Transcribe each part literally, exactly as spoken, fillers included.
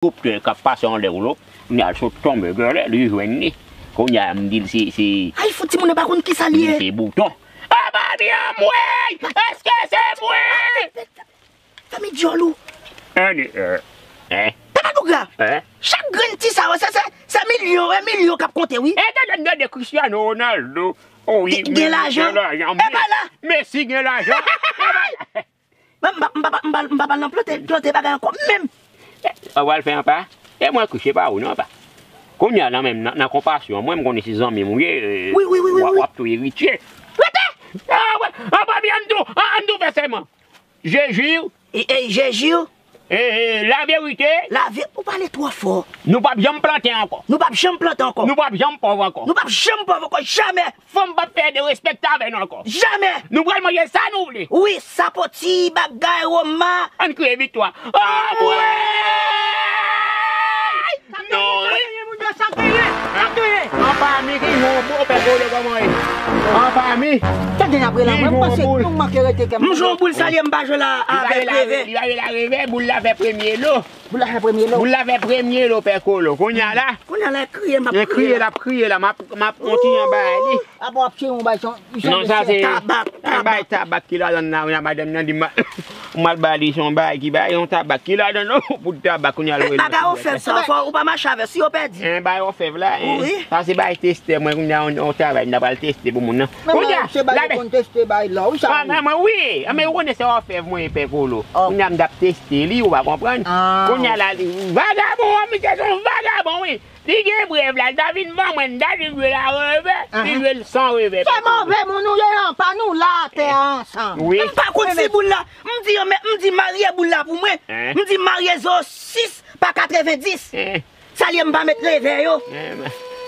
elikoptè k ap pase anlè w lòp, kounye a l sot tonbe, gèlè, li jwenn li. Kounye a m di l se, se, Ay, fout, timoun nan pa konn kisa li ye. Se Bouton. Anba mi anmwey! Èske se mwen? Fanmi dyòl ou. Ann, eh, eh. Papa Douglas, eh? Chak grenn ti sa yo, se, se, se milyon, e milyon k ap konte, wi. E gade, gade Cristiano Ronaldo. Oh, wi, gen, gen lajan. Gen lajan. E pa la. Messi gen lajan. M pa, m pa, m pa, m pa pral nan plante, plante bagay ankò, menm. Ou pral fè anpa? E mwen kouche pa ou non, anpa. Kounye a, nan menm, nan, nan konpasyon, mwen, m konnen se zanmi m ou ye, eh, wi, wi, wi, wi, w ap tou eritye. Rete! Ah, wè, anpa, byen, ann tou, ann tou fè sèman. Je jure. E, e, je jure. E, e, la vérité. La vé-, ou pale twò fò. Nou p ap janm plante ankò. Nou p ap janm plante ankò. Nou p ap janm pòv ankò. Nou p ap janm pòv ankò, jamè. Fanm p ap fè derespektan avè nou ankò. Jamè. Nou pral manje sa nou vle. Wi, sapoti, bagay, woma. Ann kriye viktwa. Anmwey! Nou ri. Anpami ki jwe yon boul, pè Kolo, kòman ye? Anpami. Sa gen apre la, mwen panse nou manke rete kè m. M jwe yon boul salye, m pa jwe la avèk revè. Li pa jwe la revè, boul la fè premye lo. Boul la fè premye lo. Boul la fè premye lo, pè Kolo. Kounye a la. Kounye a la, kriye, m ap kriye la. L ap kriye la, m ap, m ap kontinye anba li. Apre w ap tire yon bay, se yon, non, sa se tabak, yon bay tabak ki ladan nan, madanm nan di m, m al ba li, se yon bay ki bay, yon tabak ki ladan nan, poud tabak, kounye a l voye l. Bagay ofèv sa, fò ou pa mache avè, si yo pèdi. En, bay ofèv la, en. Wi. Sa se bay testè, mwen, kounye a, yon, yon travay, m ta pral teste pou moun nan. Kounye a, se bay yo konn teste bay la, wi, sa. Mwen, mwen, wi, men ou konnen se ofèv mwen, pè Kolo. Kounye a, m t ap teste li, ou pa konprann. Kounye a la, li, vagabon, wi, misye se yon vagabon, wi. Li gen prèv la, li ta vin ban mwen, li ta di m jwe la revè, li jwe l san revè. Se move moun nou ye, anpa nou la atè a ansanm. Wi. M pa konn si boul la, m di, m di marye boul la pou mwen. M di marye zewo sis pa katrevenndis. Salye m pa met revè yo.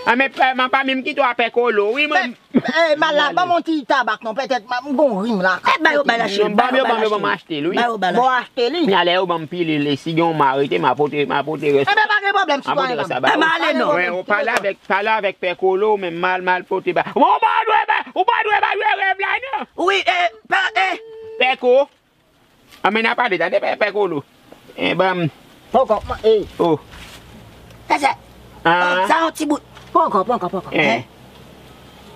A, men, anpami m kite w a pè Kolo, wi, mwen. Eh, mal la, ban m yon ti tabak non, petèt m gon rim la. Eh, ba yo, ba la cheri, ba yo, ba yo, ba m achte l, wi. Ba yo, ba la. Bon, achte li. Kounye a lè yo ban m pilil, si gen yon ma rete, m a pote, m a pote rès. Enben, pa gen pwoblèm, sitwayen pa m. Enben, ale non. Pale avèk, pale avèk pè Kolo, men mal, mal pote ba. Ou pa dwe ba, ou pa dwe ba jwe rèv la, non. Wi, eh, pa, eh. Pè Ko. Anben, n a pale, tande, pè, pè Kolo. Eh, ban m. Poko, eh. Oh. Sa, sa. Ah. Oh, sa yon ti bout. Poko, poko, poko. Eh.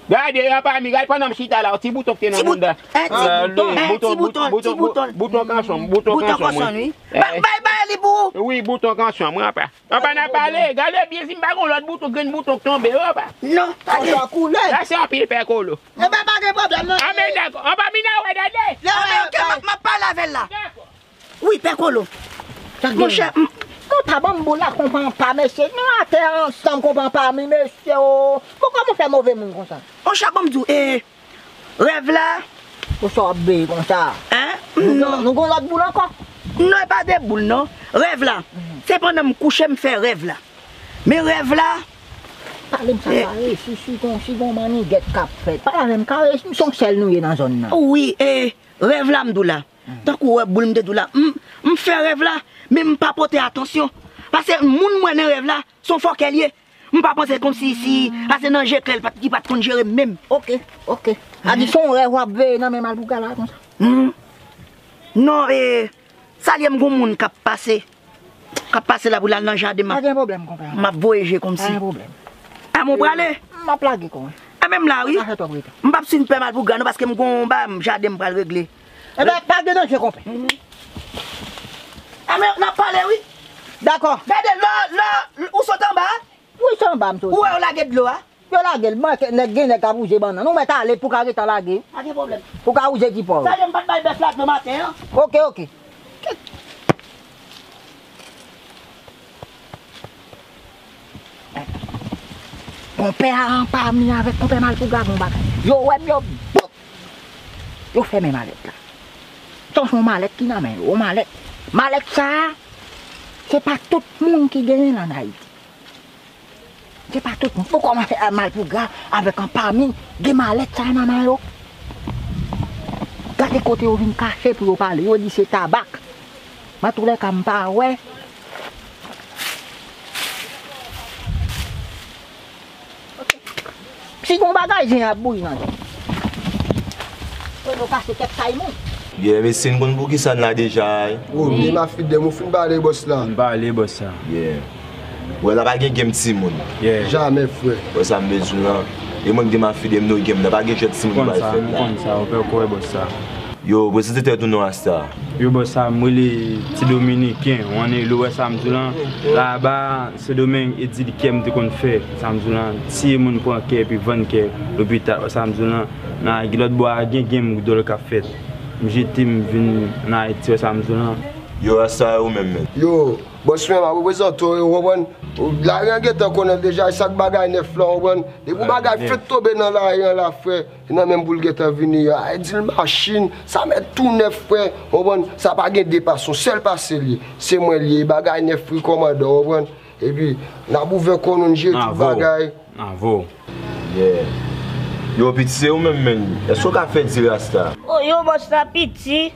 Gade, anpami, gade pandan m chita la, ti bouton ki te nan mouda. Eh, ti bouton, eh, ti bouton, ti bouton. Bouton kanson, bouton kanson, wi. Bay, bay, bay li pou ou. Wi, bouton kanson, mwen apa. Anpa n a pale, gade byen si m pa gon lòt bouton, grenn bouton k tonbe, anpa. Non, tande. Sa koule. Sa se anpil pè Kolo. Enben, pa gen pwoblèm, non. Anben, dakò. Anpami n a wè, tande. Anben, oke, m ap, m ap pale avè l la. Dakò. Wi, pè Kolo. Monchè, m- Nou ta ban m boul la, konprann pa, mesye. Nou atè ansanm, konprann pa, mi, mesye, o. Poukò nou fè move moun konsa? Monchè, ban m di w, e, rèv la. Pou sa w ap beye konsa? Hein? Nou gon- Non. Nou gon lòt boul ankò? Non, e pa de boul, non. Rèv la. Se pandan m kouche, m fè rèv la. Men rèv la. Pale m sa, pale. Si, si gon, si gon mannigèt k ap fèt, pale avè m kare, se yon sèl nou ye nan zòn nan. Wi, e, rèv la, m di w la. Tankou w wè boul m te di w la, m, m fè rèv la, men m pa pote atansyon. Paske moun m wè nan rèv la, se yon fòkè l ye. M pa panse kòmsi, si, paske nan je klè l pa t, li pa t konn jere m menm. Oke, oke. Sa di se yon rèv w ap veye nan men Malpougra la konsa? Hmm. Non, e, salye m gon moun k ap pase. K ap pase la pou l al nan jaden m. Pa gen pwoblèm, konpè. M ap voye je kòmsi. Pa gen pwoblèm. A, mwen prale? M ap lage kò mwen. A, men m la, wi. Pa fè twòp retè. M p ap swiv pè Malpougra non, paske m gon bagay m, jaden m pral regle. Enben, pa gen danje, konpè. A, men n ap pale, wi. Dakò. Gade, lò, lò, ou sot anba a? Wi, se anba m sot. Ou wè yo lage dlo a? Yo lage l, bon, nèg gen nèg k ap wouje bannann. Ou mèt ale pou ka gentan lage. Pa gen pwoblèm. Pou ka wouje ti pòv. Sa ye m pa t bay bèf la dlo maten an. Oke, oke. Konpè a Anpami avèk konpè Malpougra gon bagay. Yo wè m, yo bout. Yo fèmen malèt la. Sa se yon malèt ki nan men yo, yon malèt. Malèt sa a, se pa tout moun ki genyen l ann Ayiti. Se pa tout moun. Pou kòmanse, a, Malpougra avèk Anpami gen malèt sa nan men yo. Gade kote yo vin kache pou yo pale. Yo di se tabak. Antoulèka, m pa wè. Si gon bagay, zen ap bouyi nan zòn. Yo kase kèk kay moun. Yeah, mesye, n konn poukisa n la deja, wi. Oh, Dema Fidem, ou fin pale, bòs la. M pale, bòs la. Yeah. Wè, la pa gen game timoun. Yeah. Jamè, frè. Wè sa m bezwen lan. E mwen k Dema Fidem, no game. La pa gen jwèt timoun ki pral fèt la. M konn sa, ou pè kwè, bòs la. Yo, prezante tèt ou non, rasta. Yo, bòs la, m rele Ti Dominiken. Ou ann elo, wè sa m di w lan. Laba, Sendomeng, e di l kè m te konn fè. Sa m di w lan, tiye moun pran kè, epi vann kè lopital. Wè sa m di w lan. Nan lòt bò a, gen game dòl k ap fèt. M jete m vin nan Ayiti, wè sa m di w lan. Yo, rasta, ou menm, menm. Yo, bòs mwen, m ap reprezante w, ou konprann? Lari an gentan konnen l deja, e sa k bagay nèf lan, ou konprann? Depi yon bagay fèk tonbe nan lari an la, frè, e nan men m pou l gentan vini a. E di l machin, sa mèt tou nèf, frè, ou konprann? Sa pa gen de pase, yon sèl pase l ye. Se mwen l ye, e bagay nèf wi kòmandan, ou konprann? Epi, n ap ouvè kò nou, n jere tout bagay. Avè w. Yeah. Yo, piti, se ou menm, menm. Èske w ka fè di rasta? Oh, yo, bòs la piti.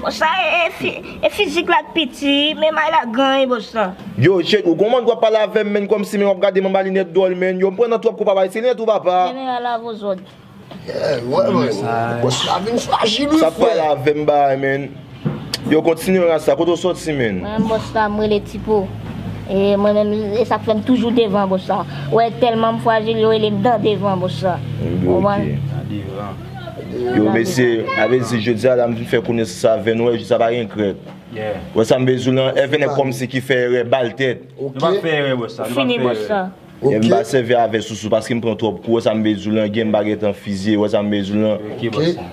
Bòs la, e, e fi-, e fizik la k piti, men may la gran, wi, bòs la. Yo, Jed, ou gon mann w ap pale avè m, menm, kòmsi, menm, w ap gade m anba linèt dwòl, menm. Yo, m pran nan twòp kou, papa, se linèt ou, papa. Jeneral la, vozòd. Yeah, wè, wè. Bòs la vin frajil, wi, frè. Sa pale avè m, ba, menm. Yo, kontinye, rasta, kote w sòti, menm? Mwen, bòs la, m rele Tipo. E mwen menm, e sa k fè m toujou devan, bòs la. Wè, tèlman m frajil, yo rele m nan devan, bòs la. Ou konprann? Yo, mesye, avè di jodi a la, m vin fè konesans avè nou, wè, jodi a pa gen krèk. Wè sa m bezwen lan, èvè nèg kòmsi ki fè erè, ba l tèt. Nou pa fè erè, bòs la, nou pa fè erè. Fini, bòs la. E m pa sèvi avè sousou paske m pran twòp kou, wè sa m bezwen lan, gen m pa gentan fizye, wè sa m bezwen lan. Ok, bòs la.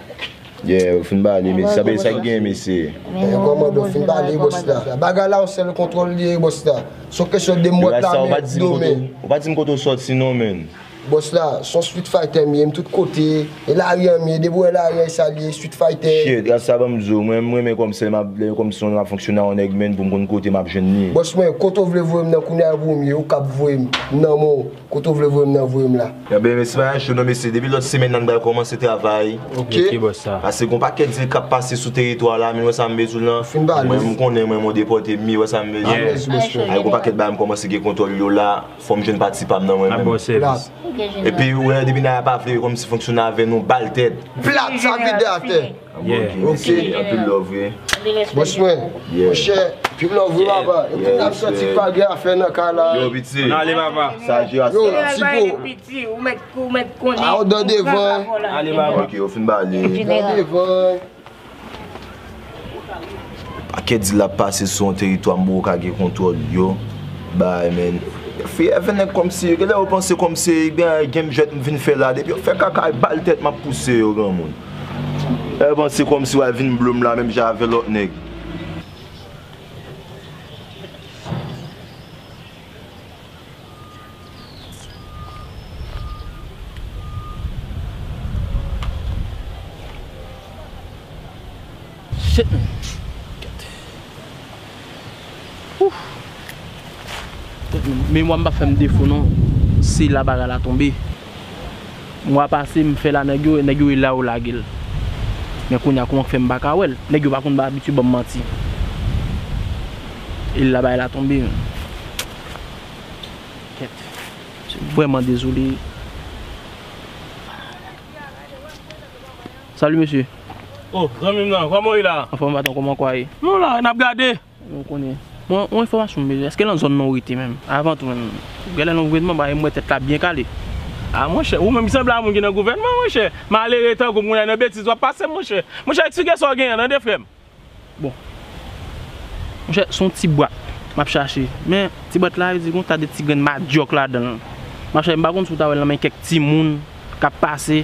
Yeah, ou fin pale, mesye. Sa, sa k gen, mesye. Men kòmandan, ou fin pale, bòs la. Bagay la, yon sèl kontwòl li ye, bòs la. Se yon kesyon de m wè la, men domen. Ou pa di m kote w sòti non, menm. Bòs la, se yon street fighter m ye, m tout kote. E lari an m ye, depi w wè lari an, e sa l ye, street fighter. Shit, rasta, ban m di w, mwen, m renmen kòmsi m ap, lè kòmsi m ap fonksyone a yon nèg, menm, pou m konn kote m ap jwenn li. Bòs mwen, kote w vle voye m nan kounye a pou m ye, ou kab voye m nan men w. Kote w vle voye m nan, voye m la. Ebyen, mesye, pa cho non, mesye. Depi lòt semèn nan, n pral kòmanse travay. Ok. Ok, bòs la. Paske gon pakèt dil k ap pase sou teritwa la, men wè sa m bezwen lan. Fin pale. Mwen, m konnen, mwen, mwen depòte m ye, wè sa m bezwen. Alèz, bòs mwen. Ay, gon pakèt bagay m kòmanse gen kontwòl yo la, fò m jwenn pati pa m nan mwen menm. Ap ba w sèvis. Epi, wè, depi nèg la pa vle kòmsi fonksyone avè nou, ba l tèt. Plat, sa vide atè. Ok, anpil love, wi. Bòs mwen, monchè, anpil love, wi, papa. Epi n ap santi pa gen afè nan kay la. Yo, piti. Ann ale, papa. Sa jera sa. Yo, Tipo. Piti, ou mèt, ou mèt konnen. A, ou dan devan. Ale, papa. Ok, ou fin bale. Dan devan. Pakèt dil ap pase sou yon teritwa m poko ka gen kontwòl yo. Bay, men. Fi, èvè nèg kòmsi, genlè yo panse kòmsi, gen, gen jwèt m vin fè la. Depi yo fè kaka, ba l tèt, m ap pouse yo, granmoun. Yo panse kòmsi w al vin blo m la, menm jan avè lòt nèg. Shit, man. Ouf. Memwa m pa fè m defo non. Se la bagay la tonbe. Mwa pase m fè la nèg yo, nèg yo e la yo lage l. Men kounye a kòman k fè m pa ka wè l? Nèg yo pa konn pa abitye ban m manti. E la bagay la tonbe. Kèt. Vrèman dezole. Salut, mesye. Oh, zanmi m nan, kòman w ye la? Anfòm, patwon, kòman kwa ye? Nou la, n ap gade. Nou konnen. Bon, yon enfòmasyon m bezwen. Èske nan zòn nan ou rete menm? Avan tou menm, genlè nan gouvènman, ba, m wè tèt la byen kale. A, monchè, ou menm ki sanble a moun ki nan gouvènman, monchè. Malere tankou m, kounye a nan betiz w ap pase, monchè. Monchè, eksplike sa w genyen an, tande, frè m. Bon. Monchè, se yon ti bwat m ap chache. Men, ti bwat la, yo di gon ta de ti grenn madyòk ladan l. M ap chache, m pa konn si w ta wè l nan men kèk timoun k ap pase.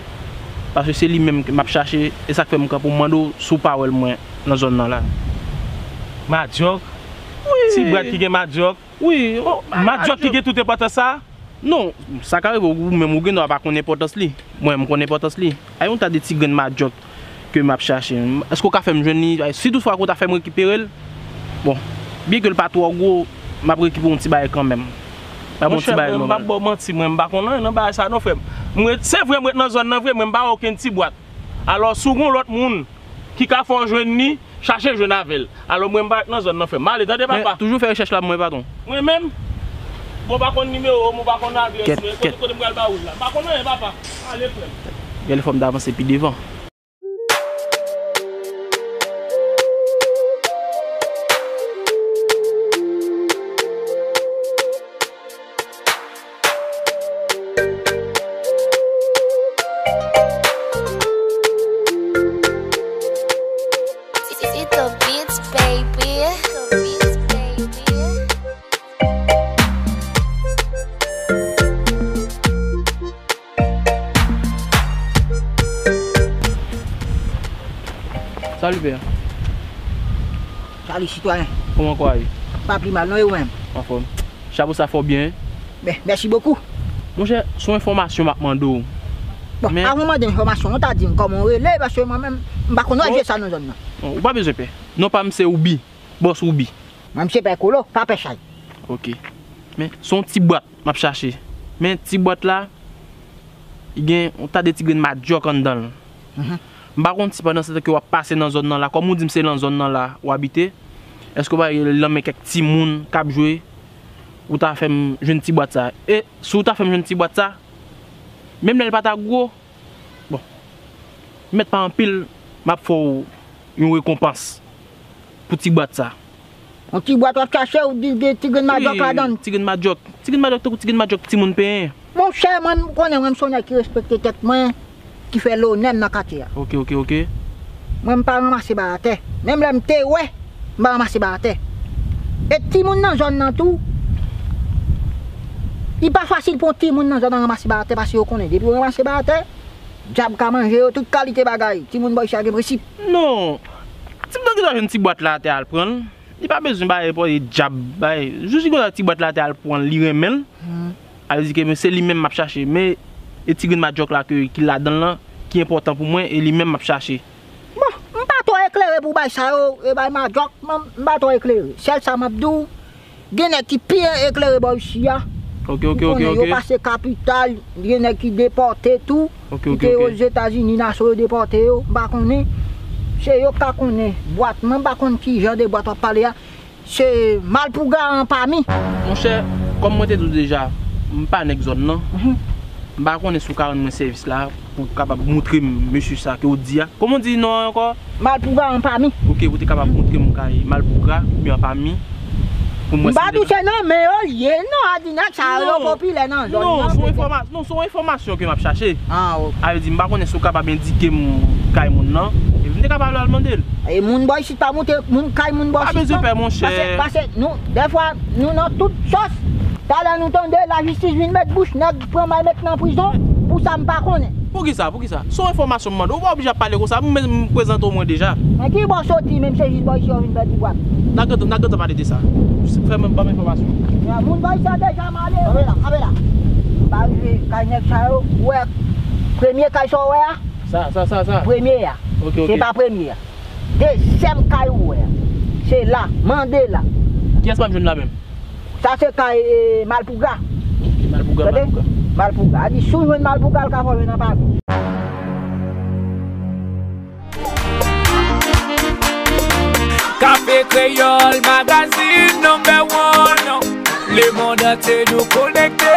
Paske se li menm ke m ap chache, e sa k fè m kanpe w mande w si w pa wè l mwen nan zòn nan la. Madyòk? Wi. Ti bwat ki gen madyòk? Wi. Oh, madyòk ki gen tout enpòtans sa? Non, sa ka rive ou menm ou gen dwa pa konn enpòtans li. Mwen, m konn enpòtans li. A yon ta de ti grenn madyòk ke m ap chache. Èske w ka fè m jwenn li? Si toutfwa ke w ta fè m rekipere l, bon, byen ke l pa twò gwo, m ap rekipere yon ti bagay kanmenm. M ap yon ti bagay kanmenm. Monchè, mwen, m p ap ba w manti, mwen, m pa konn anyen nan bagay sa non, frè m. Mwen, se vre, m ret nan zòn nan vre, men m pa wè okenn ti bwat. Alò, si w gon lòt moun ki ka fè w jwenn li, chache jwenn avè l. Alò, mwen, m pa ret nan zòn nan, frè m. M ale, tande, papa. Men, toujou fè rechèch la pou mwen, patwon. Mwen menm? Bon, m pa konn nimewo w, m pa konn adrès mwen. Kote, kote m pral ba w l la? M pa konn anyen, papa. Ale, frè m. Genlè fò m ta avanse pi devan. Salut pè. Salut sitwayen. Kòman kò a ye? Pa pi mal non, e ou menm? Anfòm. Chapo sa fè w byen. Ben, mèsi bokou. Monchè, se yon enfòmasyon m ap mande w. Bon, men avan w mande m enfòmasyon, ou ta di m kòman w rele, paske mwen menm, m pa konn wè je sa nan zòn nan. Bon, ou pa bezwen pè. Non pa m se Oubi, bòs Oubi. Mwen m se pè Kolo, pa pè chay. Ok. Men, se yon ti bwat m ap chache. Men ti bwat la, li gen yon ta de ti grenn madyòk anndan l. Mhm. M pa konn si pandan se tan ke w ap pase nan zòn nan la, kòm ou di m se nan zòn nan la ou abite, èske w pa wè l nan men kèk timoun k ap jwe, ou ta fè m jwenn ti bwat sa? E si w ta fè m jwenn ti bwat sa, menm lè l pa ta gwo, bon, mèt pa anpil, m ap fè w yon rekonpans pou ti bwat sa. Yon ti bwat w ap chache, ou di gen ti grenn madyòk ladan l. Wi, ti grenn madyòk. Ti grenn madyòk tankou ti grenn madyòk timoun penyen. Monchè, mwen, m konnen mwen, m se yon nèg ki respekte tèt mwen, ki fè lonè m nan katye a. Ok, ok, ok. Mwen, m pa ranmase bagay atè. Menm lè m te wè, m pa ranmase bagay atè. E timoun nan zòn nan tou, li pa fasil pou yon timoun nan zòn nan ranmase bagay atè, paske yo konnen, depi yo ranmase bagay atè, dyab ka manje yo, tout kalite bagay. Timoun bò isit a gen prensip. Non. Timoun nan gentan jwenn ti bwat la atè a, al pran l. Li pa bezwen bay pou li djab bay. Jis li konn ti bwat la te al pran l, li renmen l. Hmm. A vle di ke se li menm m ap chache. Men e ti grenn madyòk la ke, ki ladan l lan, ki enpòtan pou mwen, e li menm m ap chache. Bon, m pa twò eklere pou bay sa yo, e bay madyòk, m, m pa twò eklere. Sèl sa m ap di w, gen nèg ki pi eklere bò isi a. Ok, ok, ok, ok. Ou konnen, yo pase kapital, gen nèg ki depòte tou. Ok, ok, ok. Ki te Ozetazini, nasyon yo depòte yo, m pa konnen. Se yo k ka konnen bwat, mwen m pa konn ki jan de bwat w ap pale a. Se malpougra an pa mi. Monchè, kòm mwen te di w deja, m pa nèg zòn nan. Mhm. M pa konnen si w ka rann mwen sèvis la pou w kapab moutre m mesye sa ke w di a. Kòman w di non an ankò? Malpougra an pa mi. Ok, pou w te kapab moutre m kay malpougra oubyen an pa mi. Pou mwen, m pa di w se nan men yo l ye, non, a di nèg sa yo popilè nan zòn nan. Non, se yon enfòma-, non, se yon enfòmasyon ke m ap chache. Ah, ok. A vle di, m pa konnen si w kapab endike m kay moun nan. Epi m te kapab al mande l. E moun bò isit pa monte, moun kay moun bò isit non. Pa bezwen pè, monchè. Paske, paske nou, dèfwa, nou nan tout sòs. Talè nou tande lajistis vin met bouch nèg pran may met nan prizon. Pou sa m pa konnen. Poukisa? Poukisa? Se yon enfòmasyon m mande w. Ou pa oblije ap pale konsa. Mwen menm m prezante w mwen deja. Men ki bò w soti menm se jis bò isi w vin pèdi bwat? N a gentan, n a gentan pale de sa. Fè m ban m enfòmasyon. Ya, moun bò isi a deja male. Kanpe la, kanpe la. M pa rive kay nèg sa yo. Ou wè premye kay sa w wè a? Sa, sa, sa, sa. Premye a. Ok, ok. Se pa premye a. Dezyèm kay ou wè a. Se la, mande la. Kiyès m ap jwenn la menm? Sa se kay, e, malpougra. Ok, malpougra, tande? Malpougra. Malpougra. A di, si w jwenn malpougra, l ka fè w jwenn anpami. Kafe Kreyòl, magazine number one. Lemonn antye nou konekte.